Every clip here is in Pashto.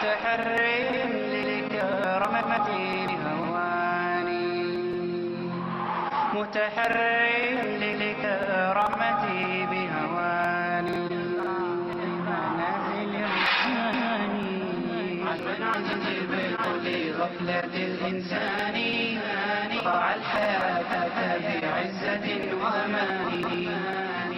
متحرر لكرامتي بهواني، متحرر لكرامتي بهواني. منازل الرحمن لغفلة الإنسان، قطع الحياة بعزة وأمان.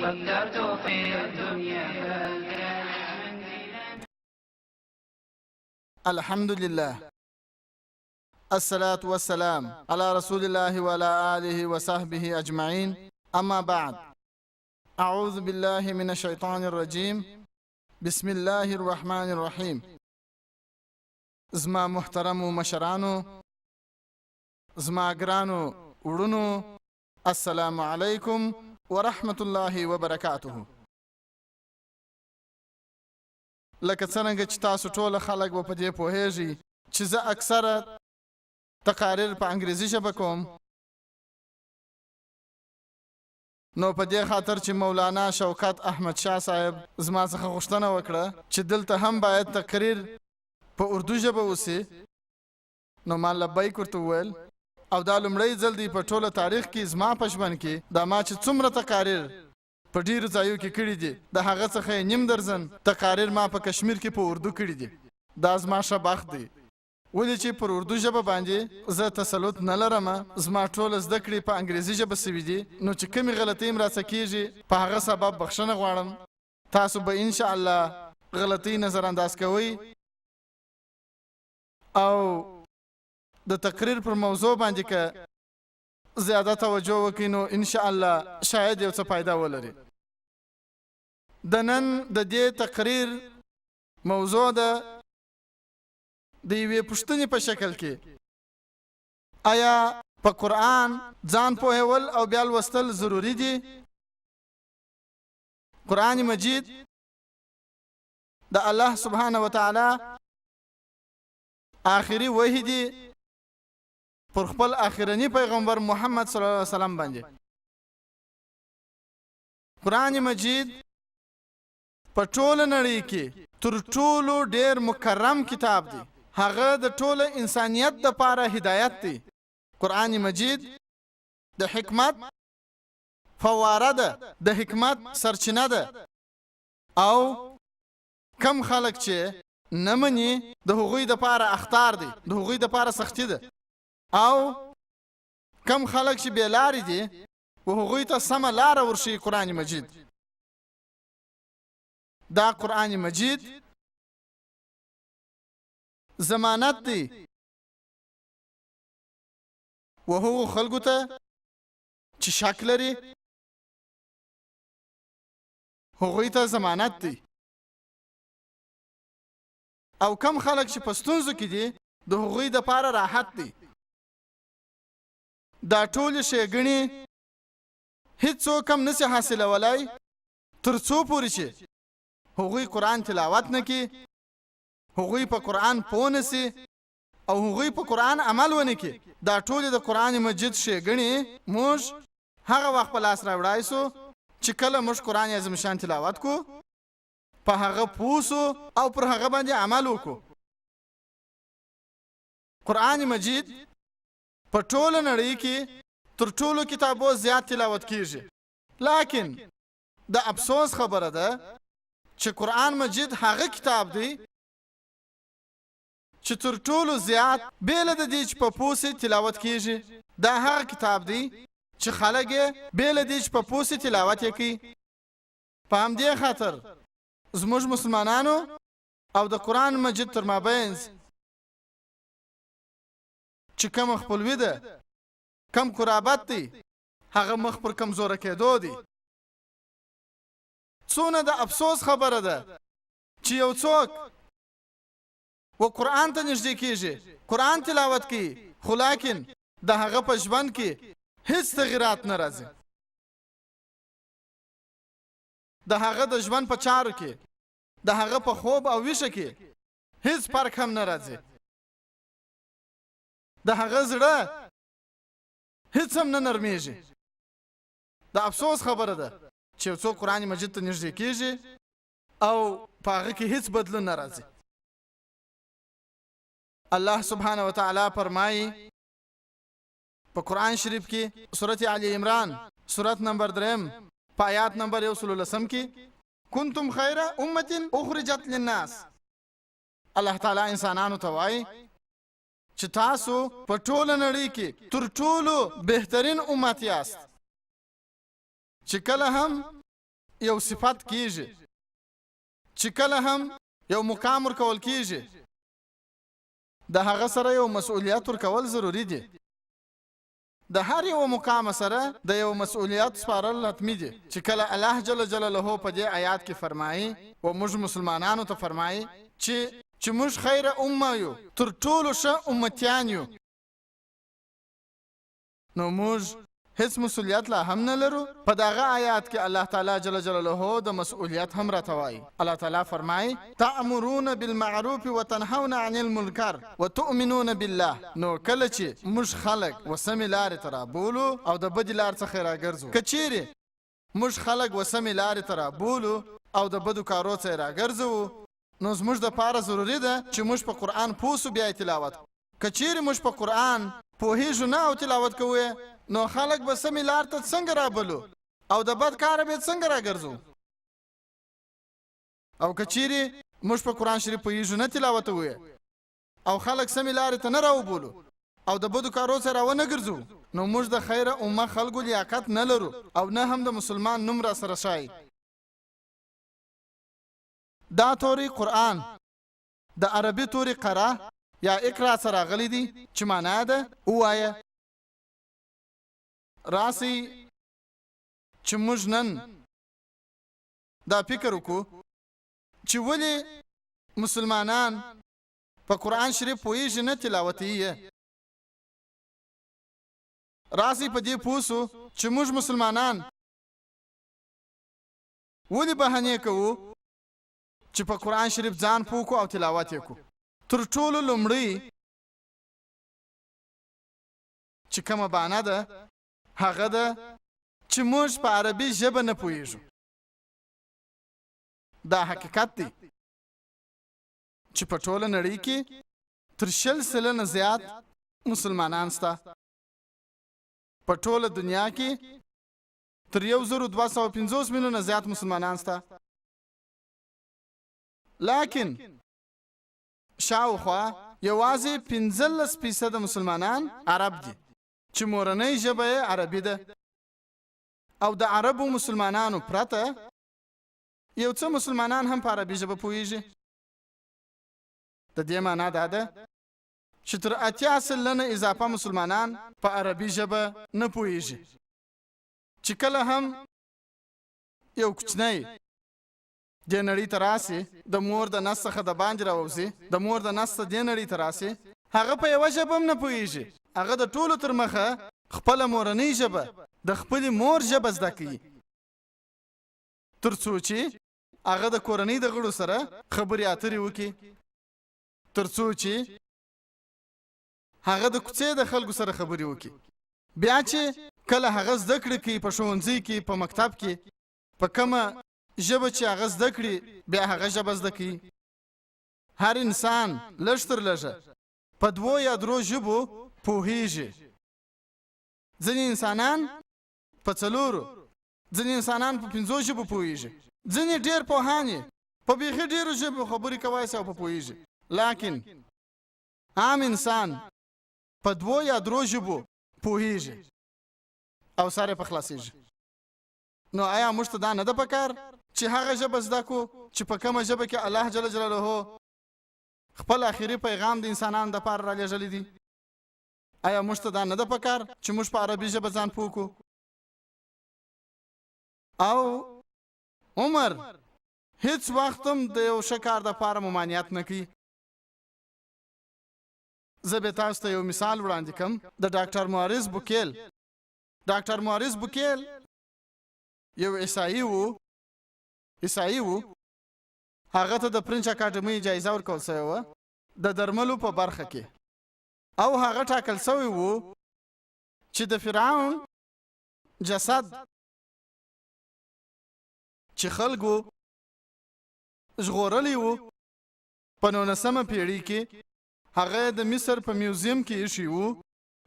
فكرت في الدنيا فكانت منزلا. الحمد لله، الصلاة والسلام على رسول الله وعلى آله وصحبه أجمعين، أما بعد، أعوذ بالله من الشيطان الرجيم، بسم الله الرحمن الرحيم. زما محترمو مشرانو، زما ګرانو وړونو، السلام علیکم ورحمت الله وبرکاته. لکه څرنګه چې تاسو ټول خلک به په دې پوهیږئ چې زه اکثره تقاریر په انګریزي ژبه کوم، نو په دې خاطر چې مولانا شوکت احمد شاه صاحب زما څخه غوښتنه وکړه چې دلته هم باید تقریر په اردو ژبه وسي، نو ما لبیک ورته وویل. او دا لومړی ځل دی په ټوله تاریخ کې زما په ژوند کې، دا ما چې څومره تقاریر په ډیرو ځایو کې کړي دي، د هغه څخه یې نیم درزن تقاریر ما په کشمیر کې په اردو کړي دي. دا زما ښه بخت دی، ولې چې پر اردو ژبه باندې زه تسلط نه لرم. زما ټوله زده کړې په انګریزي ژبه سوي دي، نو چې کومې غلطۍ هم راڅه کیږي، په هغه سبب بخښنه غواړم. تاسو به ان شاء الله غلطۍ نظر انداز کوئ او د تقریر پر موضوع باندې که زیاده توجه وکړئ، نو ان شاء الله شاید یو څه فایده ولري. د نن د دې تقریر موضوع ده د یوې پوښتنې په شکل کې: آیا په قرآن ځان پوهول او بیا لوستل ضروري دي؟ قرآن مجید د الله سبحانه وتعالی آخري وحی دی پر خپل آخرني پیغمبر محمد صلی الله علیه وسلم باندې. قرآن مجید په ټوله نړۍ کې تر ټولو ډیر مکرم کتاب دی، هغه د ټوله انسانیت د پاره هدایت دی. قرآن مجید د حکمت فواره ده، د حکمت سرچینه ده، او کم خلک چې نه مني، د هغوی د پاره اخطار دی، د هغوی د پاره سختی ده، او کم خلک چې بې لارې دي، و هغوی ته سمه لاره ورښیي قرآن مجید. دا قرآن مجید ضمانت دی و هغو خلکو ته چې شک لري، هغوی ته ضمانت دی، او کم خلک چې په ستونزو کې دي، د هغوی دپاره راحت دی. دا ټولې ښېګڼې هیڅوک هم نسي حاصلولای تر څو پورې چې هغوی قرآن تلاوت نه کړي، هغوی په قرآن پوه نه سي او هغوی په قرآن عمل ونه کړي. دا ټولې د قرآن مجید ښېګڼې موږ هغه وخت په لاس راوړای سو چې کله موږ قرآن عظیم شان تلاوت کو، په هغه پوه سو او پر هغه باندې عمل وکړو. قرآن مجید په ټوله نړۍ کې تر ټولو کتابو زیات تلاوت کیږي، لکن د افسوس خبره ده چې قرآن مجید هغه کتاب دی چې تر ټولو زیات بې له د دې چې په پوه سي تلاوت کیږي. دا هغه کتاب دی چې خلک یې بې له دې چې په پوه سي تلاوت یې کوي. په همدې خاطر زموږ مسلمانانو او د قرآن مجید تر مابینځ چې کومه خپلوي ده، کم قرابت دی، هغه مخ پر کمزوره کېدو دی. څونه د افسوس خبره ده چې یو څوک و قرآن ته نږدې کیږي، قرآن تلاوت کوي، خو لاکن د هغه په ژوند کې هیڅ تغیرات نه راځي، د هغه د ژوند په چارو کې، د هغه په خوب او ویښه کې هیڅ فرق هم نه راځي، د هغه زړه هیڅ هم نه نرمیږي. د افسوس خبره ده چې یو څوک قرآن مجید ته نږدې کیږي او په هغه کې هیڅ بدلون نه راځي. الله سبحانه وتعالی فرمایي په قرآن شریف کې، سورت علی عمران سورت نمبر دریم په آیات نمبر 110 کې، کنتم خیر امة اخرجت للناس. الله تعالی انسانانو ته وایي چې تاسو په ټوله نړۍ کې تر ټولو بهترین امت یاست. چې کله هم یو صفت کیږي، چې کله هم یو مقام ورکول کیږي، د هغه سره یو مسؤلیت ورکول ضروري دی. د هر یو مقام سره د یو مسؤلیت سپارل حتمي دي. چې کله الله جل جلاله په دې آیات کې فرمایي و موږ مسلمانانو ته فرمایي چې موږ خیر امه یو، تر ټولو ښه امتیان یو، نو موږ هیڅ مسؤلیت لا هم نه لرو. په دغه آیات کې الله تعالی جل جلاله د مسؤلیت هم راته وایي. الله تعالی فرمایي تأمرون بالمعروف وتنهون عن المنکر وتؤمنون بالله. نو کله چې موږ خلک و سمې لارې ته رابولو او د بدې لار څخه یې راګرځو، که چیرې موږ خلک و سمې لارې ته رابولو او د بدو کارو څخه یې راګرځوو، نو زموږ دپاره ضروري ده چې موږ په قرآن پوه سو بیا یې تلاوت. که چیرې موږ په قرآن پوهیږو نه او تلاوت کوو، نو خلک به سمې لار ته څنګه رابلو او د بد کاره به څنګه راګرځو؟ او که چیرې موږ په قرآن شریف پوهیږو نه تلاوتوو او خلک سمې لارې ته نه راوبولو او د بدو کارو څخه راونه ګرځو، نو موږ د خیره امه خلکو لیاقت نه لرو او نه هم د مسلمان نوم را سره ښایي. دا توری قرآن د عربي توري قرا یا اقرا څخه راغلی دی چې معنا ده ووایه. راسئ چې موږ نن دا فکر وکړو چې ولې مسلمانان په قرآن شریف پوهیږي نه تلاوتوي یې. راسئ په دې پوه سو چې موږ مسلمانان ولې بهانې کوو چې په قرآن شریف ځان پوه کړو او تلاوت یې کړو. تر ټولو لومړی چې کومه بانه ده هغه ده چې موږ په عربي ژبه نه پوهیږو. دا حقیقت دی چې په ټوله نړۍ کې تر 20% زیات مسلمانان شته. په ټوله دنیا کې تر 1250 میلیونه زیات مسلمانان شته. لکن شاوخوا یوازې 15% مسلمانان عرب دي چې مورنۍ ژبه یې عربي ده، او د عربو مسلمانانو پرته یو څه مسلمانان هم په عربي ژبه پوهیږي. د دې معنا دا ده چې تر 80% اضافه مسلمانان په عربي ژبه نه پوهیږي. چې کله هم یو کوچنی دې نړۍ ته راسي، د مور د نس څخه د باندې راووځي، د مور د نس څخه دې نړۍ ته راسي، هغه په یوه ژبه هم نه پوهیږي. هغه د ټولو تر مخه خپله مورنۍ ژبه، د خپلې مور ژبه زده کوي، تر څو چې هغه د کورنۍ د غړو سره خبرې اترې وکړي، تر څو چې هغه د کوڅې د خلکو سره خبرې وکړي. بیا چې کله هغه زده کړې کوي په ښوونځي کې، په مکتب کې، په کومه ژبه چې هغه زده کړي، بیا هغه ژبه زده کوي. هر انسان لږ تر لږه په 2 یا 3 ژبو پوهیږي. ځینې انسانان په 4، ځینې انسانان په 5 ژبو پوهیږي، ځینې ډېر پوهان یې په بیخي ډېرو ژبو خبرې کوای سي او په پوهیږي. لکن عام انسان په 2 یا 3 ژبو پوهیږي او سر یې په خلاصیږي. نو آیا موږ ته دا نه ده پکار چې هغه ژبه زده کړو چې په کومه ژبه کې الله جل جلاله خپل آخري پیغام د انسانانو دپاره رالیږلی دی؟ آیا موږ ته دا نه ده پکار چې موږ په عربي ژبه ځان پوه کړو؟ او عمر هیڅ وخت هم د یو ښه کار دپاره ممانعت نه کوي. زه به تاسو ته یو مثال وړاندې کړم د ډاکټر مورس بوکیل. ډاکټر مورس بوکیل یو عیسايي وو، هغه ته د فرنچ اکاډمۍ جایزه ورکول شوې وه د درملو په برخه کې، او هغه ټاکل شوی وو چې د فرعون جسد چې خلکو ژغورلی وو په 19مه پیړۍ کې، هغه یې د مصر په میوزیم کې ایښی وو،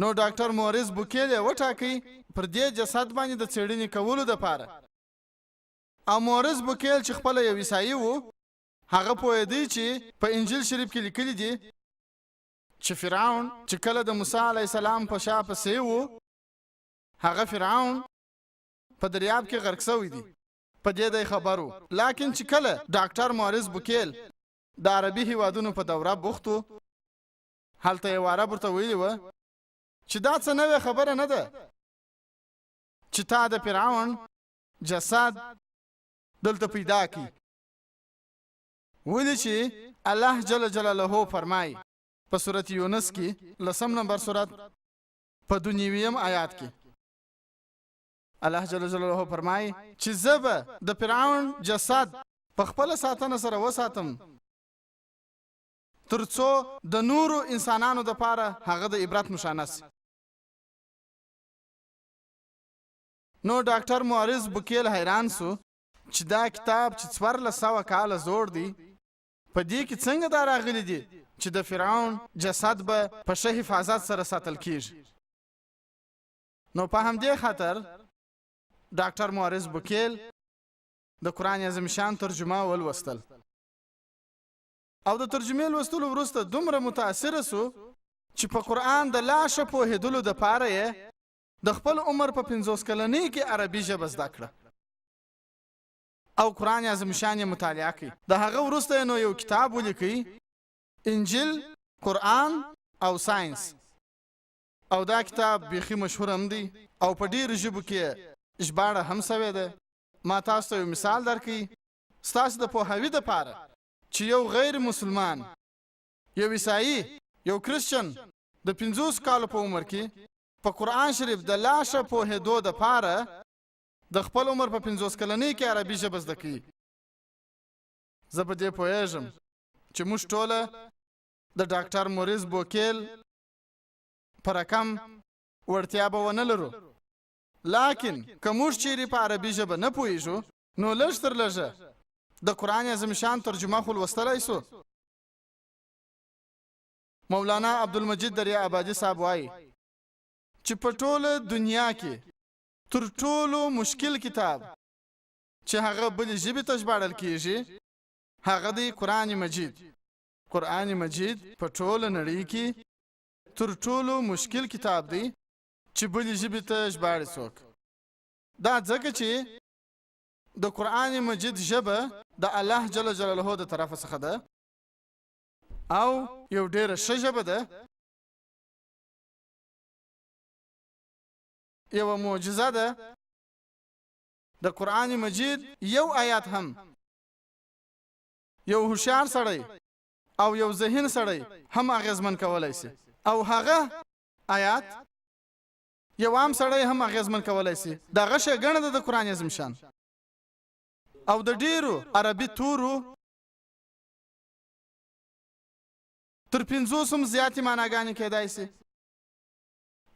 نو ډاکټر موریس بوکیل یې وټاکی پر دې جسد باندې د څېړنې کولو دپاره. او موریس بوکیل چې خپله یو عیسايي وو، هغه پوهېدی چې په انجیل شریف کې لیکلي دي چې فرعون چې کله د موسی علیه السلام په شا پسې وو، هغه فرعون په دریاب کې غرق شوی دی، په دې دی خبر و. لاکن چې کله ډاکټر موریس بوکیل د عربي هیوادونو په دوره بوخت و، هلته یو عرب ورته ویلي وه چې دا څه نوې خبره نه ده چې تا د فرعون جسد دلته پیدا کړي، ولې چې الله جل جلاله فرمایي په سورة یونس کې لسم نمبر سورت په دنیویم آیات کې الله جل جلاله فرمایي چې زه به د فرعون جسد په خپله ساتنه سره وساتم تر څو د نورو انسانانو دپاره هغه د عبرت نښانه شي. نو ډاکټر مورز بوکیل حیران شو چې دا کتاب چې 1400 کاله زوړ دی، په دې کې څنګه دا راغلي دي چې د فرعون جسد به په ښه حفاظت سره ساتل کیږي. نو په همدې خاطر ډاکټر مورز بوکیل د قرآن عظیم شان ترجمه ولوستل او د ترجمې لوستلو وروسته دومره متاثر سو چې په قرآن د لا ښه پوهېدلو دپاره یې د خپل عمر په 50 کلنۍ کې عربي ژبه زده کړه او قرآن عظیم شان یې مطالعه کړ. د هغه وروسته یې نو یو کتاب ولیکی، انجیل، قرآن او ساینس، او دا کتاب بیخي مشهور هم دی او په ډېرو ژبو کې ژباړه هم سوې ده. ما تاسو ته یو مثال درکړ ستاسو د پوهاوي دپاره چې یو غیر مسلمان، یو عیسايي، یو کرسچن د 50 کالو په عمر کې په قرآن شریف د لا ښه پوهېدو دپاره د خپل عمر په 50 کلنۍ کې عربي ژبه زده کوي. زه په دې پوهېږم چې موږ ټوله د ډاکټر موریس بوکیل په رقم وړتیا به ونه لرو، لاکن که موږ چیرې په عربي ژبه نه پوهیږو نو لږ تر لږه د قرآن عظیم شان ترجمه خو لوستلی سو. مولانا عبدالمجید دریا آبادي صاحب وایي چې په ټوله دنیا کې تر ټولو مشکل کتاب چې هغه بلې ژبې ته ژباړل کیږي هغه دی قرآن مجید. قرآن مجید په ټوله نړۍ کې تر ټولو مشکل کتاب دی چې بلې ژبې ته ژباړي څوک. دا ځکه چې د قرآن مجید ژبه د الله جل جلاله د طرفه څخه ده او یو ډېره ښه ژبه ده، یوه معجزه ده. د قرآن مجید یو آیات هم یو هوښیار سړی او یو ذهین سړی هم اغېزمن کولی شي، او هغه آیات یو عام سړی هم اغېزمن کولی شي. دغه ښېګڼه ده د قرآن عظیم شان. او د ډېرو عربي تورو تر 50 هم زیاتې معناګانې کېدای شي.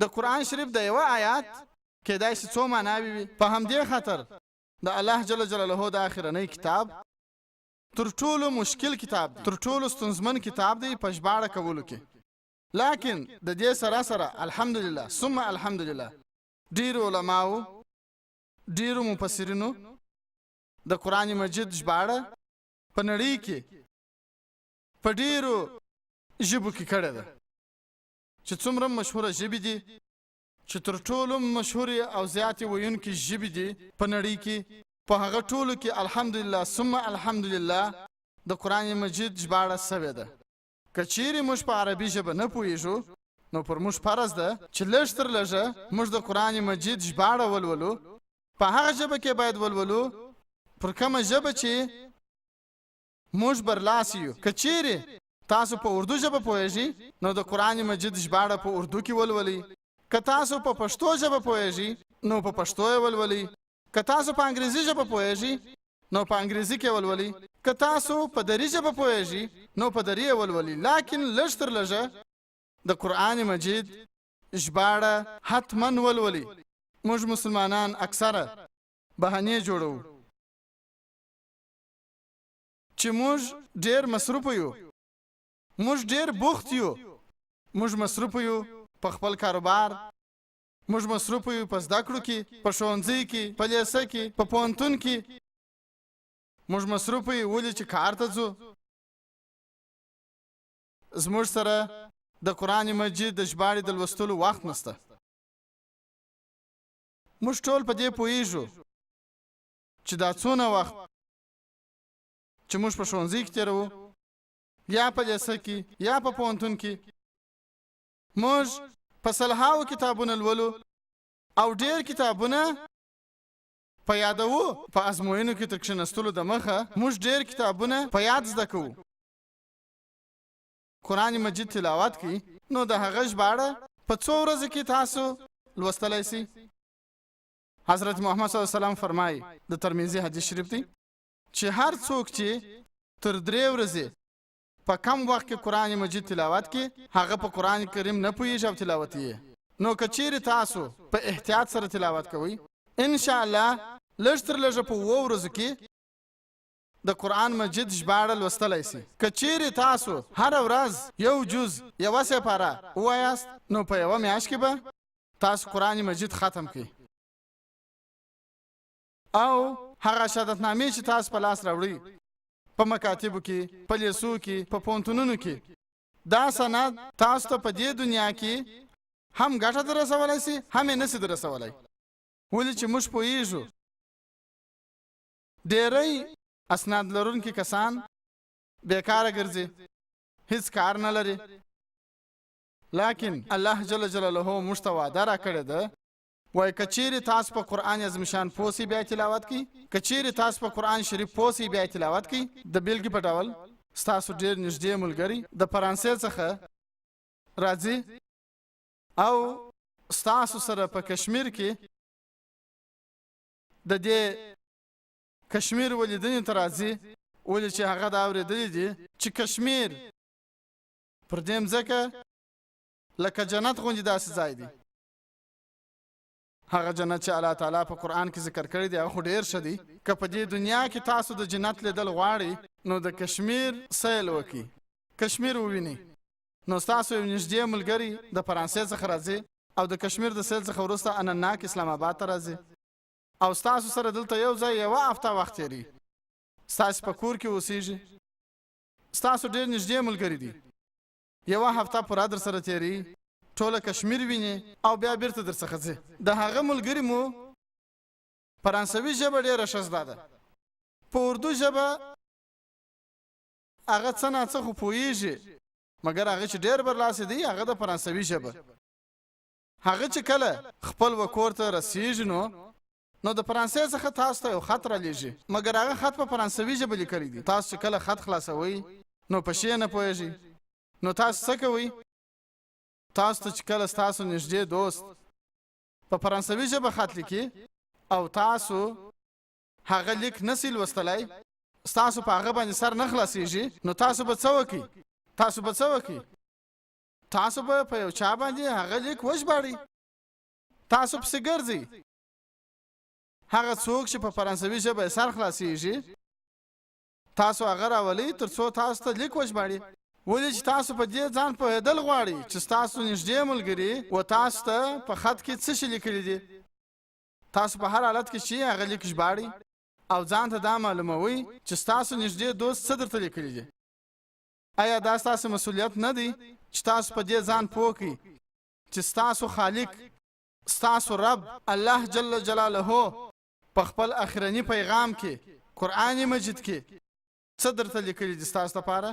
د قرآن شریف د یوه آیات کېدای شي څو معناوې وي. په همدې خاطر د الله جل جلاله د آخرنۍ کتاب تر ټولو مشکل کتاب دی، تر ټولو ستونزمن کتاب دی په ژباړه کولو کې. لکن د دې سره سره الحمدلله ثم الحمدلله ډېرو علماو، ډېرو مفسرینو د قرآن مجید ژباړه په نړۍ کې په ډېرو ژبو کې کړې ده چې څومره مشهوره ژبې دي، چې تر ټولو مشهورې او زیاتې ویونکې ژبې دي په نړۍ کې، په هغه ټولو کې الحمدلله ثم الحمدلله د قرآن مجید ژباړه سوې ده. که چیرې موږ په عربي ژبه نه پوهیږو نو پر موږ فرض ده چې لږ تر لږه موږ د قرآن مجید ژباړه ولولو. په هغه ژبه کې باید ولولو پر کومه ژبه چې موږ برلاسي یو. که چیرې تاسو په اردو ژبه پوهیږئ نو د قرآن مجید ژباړه په اردو کې ولولئ. که تاسو په پښتو ژبه پوهیږئ نو په پښتو یې ولولئ. که تاسو په انګریزي ژبه پوهیږئ نو په انګریزي کې ولولئ. که تاسو په دري ژبه پوهیږئ نو په دري یې ولولئ. لاکن لږ تر لږه د قرآن مجید ژباړه حتما ولولئ. موږ مسلمانان اکثره بهانې جوړوو چې موږ ډېر مصروف یو، موږ ډیر بوخت یو، موږ مصروف یو په خپل کاروبار، موږ مصروف یو په زده کړو کې، په ښوونځي کې، په لیسه کې، په پوهنتون کې. موږ مصروف یو ولې چې کار ته ځو. زموږ سره د قرآن مجید د ژباړې د لوستلو وخت نشته. موږ ټول په دې پوهیږو چې دا څونه وخت چې موږ په ښوونځي کې تېروو، یا په لیسه کې، یا په پوهنتون کې، موږ په سلهاوو کتابونه لولو او ډېر کتابونه په یادوو. په ازموینو کې تر کښېنستلو دمخه موږ ډېر کتابونه په یاد زده کوو. قرآن مجید تلاوت کړئ نو د هغه ژباړه په څو ورځو کې تاسو لوستلی شئ. حضرت محمد صلی الله علیه وسلم فرمایي، د ترمذي حدیث شریف دی، چې هر څوک چې تر درې ورځې په کم وخت کې قرآن مجید تلاوت کړي، هغه په قرآن کریم نه پوهیږي او تلاوت یې. نو که چیرې تاسو په احتیاط سره تلاوت کوئ، ان شاء الله لږ تر لږه په اوو ورځو کې د قرآن مجید ژباړه لوستلی شئ. که چیرې تاسو هره ورځ یو جز، یوه سپاره ووایاست، نو په یوه میاشت کې به تاسو قرآن مجید ختم کړئ. او هغه شهادتنامې چې تاسو په لاس راوړئ، په مکاتبو کې، په لیسو کې، په پوهنتونونو کې، دا سند تاسو ته په دې دنیا کې هم ګټه در رسولی شي، هم یې نشي در رسولی. ولې چې موږ پوهیږو ډیری اسناد لرونکي کسان بیکاره ګرځي، هیڅ کار نه لري. لکن الله جل جلاله موږ ته وعده راکړې ده، وایي که چیرې تاسو په قرآن عظیم شان پوه سئ بیا تلاوت کړئ، که چیرې تاسو په قرآن شریف پوه سئ بیا تلاوت کړئ. د بېلګې په ډول ستاسو ډېر نږدې ملګری د فرانسې څخه راځي او ستاسو سره په کشمیر کې د دې کشمیر ولیدنې ته راځي، ولې چې هغه دا اورېدلي دي چې کشمیر پر دې مځکه لکه جنت غوندې داسې ځای دی. هغه جنت چې الله تعالی په قرآن کې ذکر کړی دی هغه خو ډېر ښه دی. که په دې دنیا کې تاسو د جنت لیدل غواړئ نو د کشمیر سیل وکړئ، کشمیر ووینئ. نو ستاسو یو نږدې ملګری د فرانسې څخه راځي او د کشمیر د سیل څخه وروسته انناک اسلام آباد ته راځي او ستاسو سره دلته یو ځای یوه هفته وخت تېروي، ستاسو په کور کې اوسیږي، ستاسو ډېر نږدې ملګری دی، یوه هفته پوره در سره تېروي، ټوله کشمیر ویني او بیا بیرته در څخه ځي. د هغه ملګري مو فرانسوي ژبه ډېره ښه زده ده، په اردو ژبه هغه څه ناڅه خو پوهیږي، مګر هغه چې ډېر برلاسی دی هغه د فرانسوي ژبه. هغه چې کله خپل وکور ته رسیږي نو د فرانسې څخه تاسو ته یو خط رالیږي، مګر هغه خط په فرانسوي ژبه لیکلی دی. تاسو چې کله خط خلاصوئ نو په شی نه پوهیږئ، نو تاسو څه کوئ؟ تاسو ته چې کله ستاسو نږدې دوست په فرانسوي ژبه خط لیکي او تاسو هغه لیک نسی لوستلی، ستاسو په هغه باندې سر نه خلاصیږي، نو تاسو به څه وکئ؟ تاسو به څه وکئ؟ تاسو به په یو چا باندې هغه لیک وژباړئ، تاسو پسې ګرځئ. هغه څوک چې په فرانسوي ژبه یې سر خلاصیږي تاسو هغه راولئ تر څو تاسو ته لیک وژباړي. ولې چې تاسو په دې ځان پوهېدل غواړئ چې ستاسو نږدې ملګري و تاسو ته په خط کې څه شي لیکلي دي. تاسو په هر حالت کې چې هغه لیک ژباړئ او ځان ته دا معلوموئ چې ستاسو نږدې دوست څه درته لیکلي دي. ایا دا ستاسو مسؤلیت نه دی چې تاسو په دې ځان پوه کړئ چې ستاسو خالق، ستاسو رب الله جل جلاله په خپل اخرني پیغام کې قرآن مجید کې څه درته لیکلي دي ستاسو لپاره؟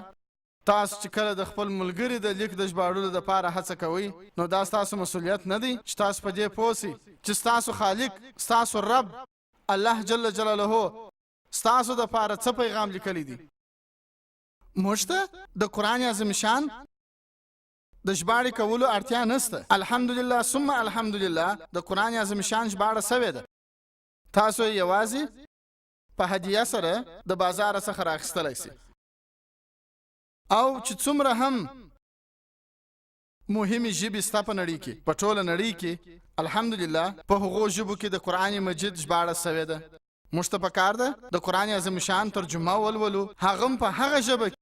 تاسو چې کله د خپل ملګري د لیک د ژباړلو دپاره هڅه کوئ نو دا ستاسو مسؤلیت نه دی چې تاسو په دې پوه سئ چې ستاسو خالق، ستاسو رب الله جل جلاله ستاسو دپاره څه پیغام لیکلی دی. موږ ته د قرآن عظیم شان د ژباړې کولو اړتیا نشته. الحمدلله ثم الحمدلله د قرآن عظیم شان ژباړه سوې ده. تاسو یې یوازې په هدیه سره د بازار څخه راخیستلی سئ. او چې څومره هم مهمې ژبې سته په نړۍ کې، په ټوله نړۍ کې الحمدلله په هغو ژبو کې د قرآن مجید ژباړه سوې ده. موږ ته پکار ده د قرآن عظیم شان ترجمه ولولو، هغه هم په هغه ژبه